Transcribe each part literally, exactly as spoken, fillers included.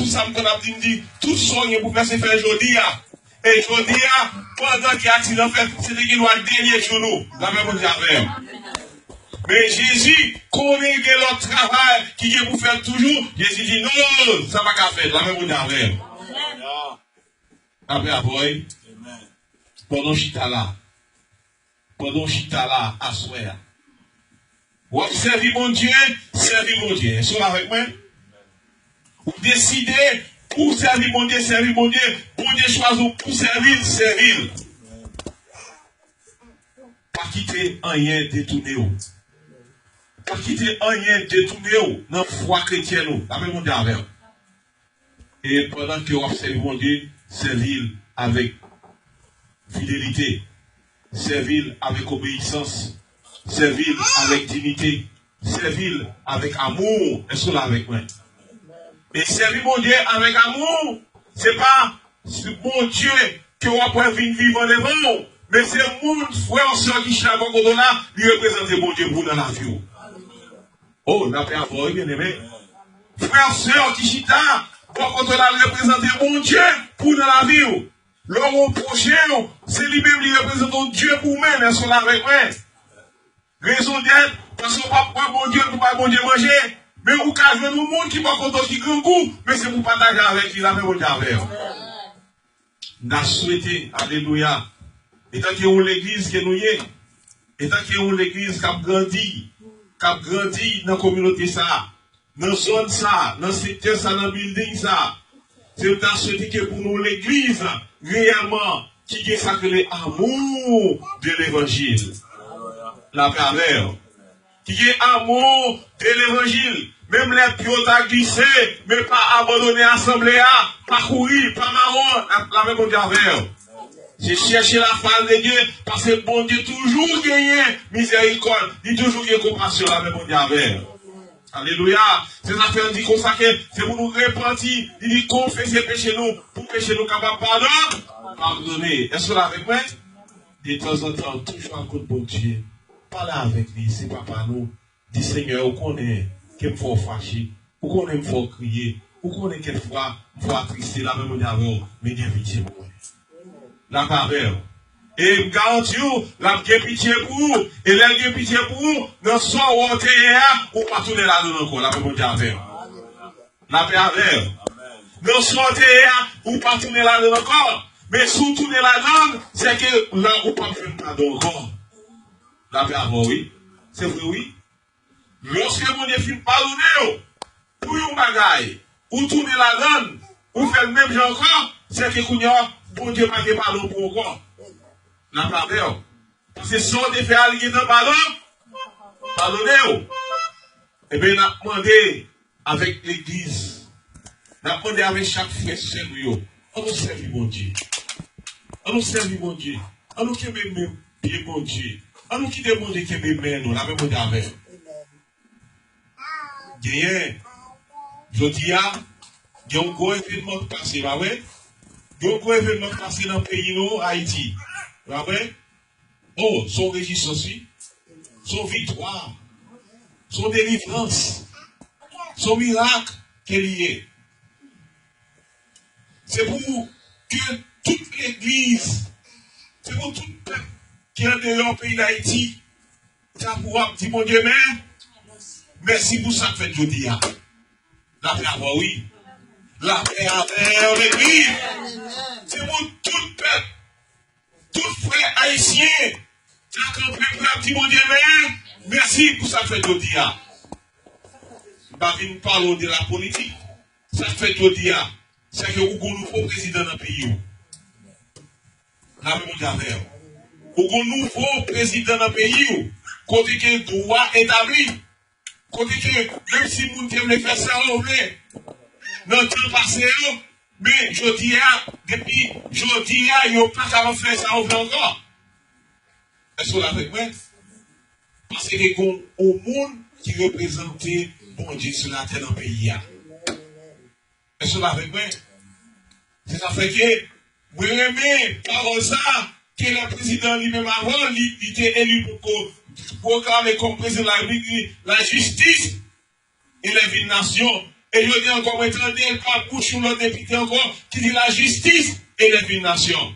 Sa m konn ap di, m di, tout sa w gen pou fè, se fè l jodi a. E jodi a, pandan ke aksidan fèt, se te gen dwa dènye jou nou. Lapè Bondye avè w. Men Jezi konnen gen lòt travay ki gen pou fèt toujou. Jezi di, non, sa pa ka fèt. Lapè Bondye avè w. Lapè avè w. Pandan w chita la, pandan w chita la aswè a, w ap sèvi Bondye, sèvi Bondye. Èske w avèk mwen? Ou deside pou w sèvi Bondye, sèvi Bondye. Bondye chwazi w pou w sèvi l, sèvi l. Pa kite anyen detounen w. Pa kite anyen detounen w nan fwa kretyèn ou. Lapè Bondye avè w. E pandan ke w ap sèvi Bondye, sèvi l avèk fidelite, sèvi l avèk obeyisans, sèvi l avèk diyite, sèvi l avèk amou. Èske w la avèk mwen? E sèvi Bondye avèk amou, se pa Bondye ke w ap wè vin vivan devan w, men se moun, frè w, sè w ki chita bò kote w la, li reprezante Bondye pou w nan lavi w. O, lapè avè w, wi, byeneme. Frè, sè ki chita bò kote w la, reprezante Bondye pou w nan lavi w. Lè w gen yon pwojè, se li menm li reprezante yon Dye pou w menm. Èske w la avèk mwen? Rezon dèt, paske w p ap pran Bondye pou bay Bondye manje. Men ou ka jwenn yon moun ki bò kote w ki grangou, men se pou pataje avèk li, lapè Bondye avè w. M ta swete, alelouya, etanke yon legliz ke nou ye, etanke yon legliz k ap grandi, k ap grandi nan kominote sa a, nan zòn sa a, nan sektè sa a, nan bilding sa a, se m ta swete ke pou nou legliz reyèlman ki gen sa k rele amour de levanjil. Lapè avè w. Ki gen amour de levanjil. Menm lè pye w ta glise, men pa abandone asanble a, pa kouri, pa mawon, lapè Bondye avè w. Se chèche la face de Dieu, paske Bondye toujou genyen mizèrikòd, li toujou gen konpasyon, lapè Bondye avè w. Alelouya. Se sa fè l di konsa ke se pou nou repanti, li di konfese peche nou, pou peche nou kapab padon, padone. Èske w la avèk mwen? De tanzantan, toujou al kot Bondye. Pale avèk li, se papa nou. Di, Senyè, ou konnen ke m fè w fache. Ou konnen m fè w kriye. Ou konnen kèk fwa m fè w atriste. Lapè Bondye avè w, men gen pitye pou mwen. Lapè avè w. E m garanti w, l ap gen pitye pou ou. E lè l gen pitye pou ou, nan sa w wè w te ye a, ou pa tounen ladan l ankò. Lapè Bondye avè w. Lapè avè w. Nan sa w te ye a, ou pa tounen ladan l ankò. Men si w tounen ladan l, se ke la ou p ap jwenn padon ankò. Lapè avè w, wi. Se vre, wi. Lòske Bondye fin padone w pou yon bagay, ou tounen ladan l, ou fè l menm jan ankò, se ke kounye a, Bondye pa gen padon pou ou ankò. Lapè avè w. Paske sa w te fè a, li gentan padon, padone w. Ebyen, n ap mande avèk legliz, n ap mande avèk chak frè sè nou yo, ann nou sèvi Bondye. Ann nou sèvi Bondye. Ann nou kenbe men pye Bondye. Ann nou kite Bondye kenbe men nou. Lapè Bondye avè nou. Genyen, jodi a, gen yon gwo evènman k pase, pa vre? Gen yon gwo evènman k pase nan peyi nou, Ayiti. Pa vre? O, se yon rejisans, wi. Se yon viktwa. Se yon delivrans. Se yon mirak ke li ye. Se pou ke tout legliz, se pou tout pèp ki andeyò peyi Dayiti, ta pou ap di Bondye men, mèsi pou sa k fèt jodi a. Lapè avè w, wi. Lapè avè w, legliz. Se pou tout pèp, tout frè ayisyen ta kanpe pou y ap di Bondye men, mèsi pou sa k fèt jodi a. M pa vin pale w de lapolitik. Sa k fèt jodi a, se ke ou gon nouvo prezidan nan peyi w. Lapè Bondye avè w. Ou gon nouvo prezidan nan peyi w, kote ke dwa etabli. Kote ke, menm si moun te vle fè sa yo vle, nan tan pase yo, men jodi a, depi jodi a, yo pa kapab fè sa yo vle ankò. Èske w la avèk mwen? Paske gen yon moun ki reprezante Bondye sou latè nan peyi a. Èske w la avèk mwen? Se sa fè ke mwen renmen pawòl sa a, ke lè prezidan li menm avan, li, li te eli pou ko-, pwoklame kòm prezidan larepiblik, lajistis, e lè vin nasyon, E jodi ankò, mwen tande l pa bouch yon lòt depite ankò ki di lajistis elève yon nasyon.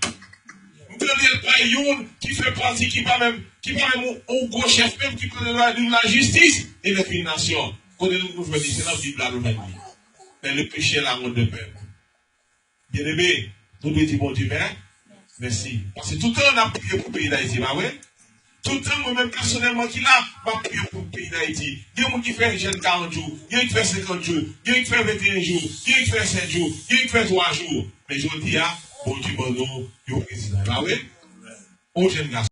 M tande l pa youn ki fè pati, ki pa menm, ki pa menm yon, yon gwo chèf menm ki pale la di lajistis elève yon nasyon. Kote nou, nou jwenn li? Se nan Bib la nou jwenn li. Men le péché est la honte de peuple. Byeneme, nou dwe di Bondye mè, mèsi. Paske tout tan n ap priye pou peyi Dayiti, pa vre? Tout tan mwen menm pèsonèlman ki la, m ap priye pou peyi Dayiti. Gen moun ki fè jèn karant jou, gen ki fè senkant jou, gen ki fè venteyen jou, gen ki fè sèt jou, gen ki fè twa jou. Men jodi a, Bondye ban nou yon prezidan, pa vre? On jèn gason.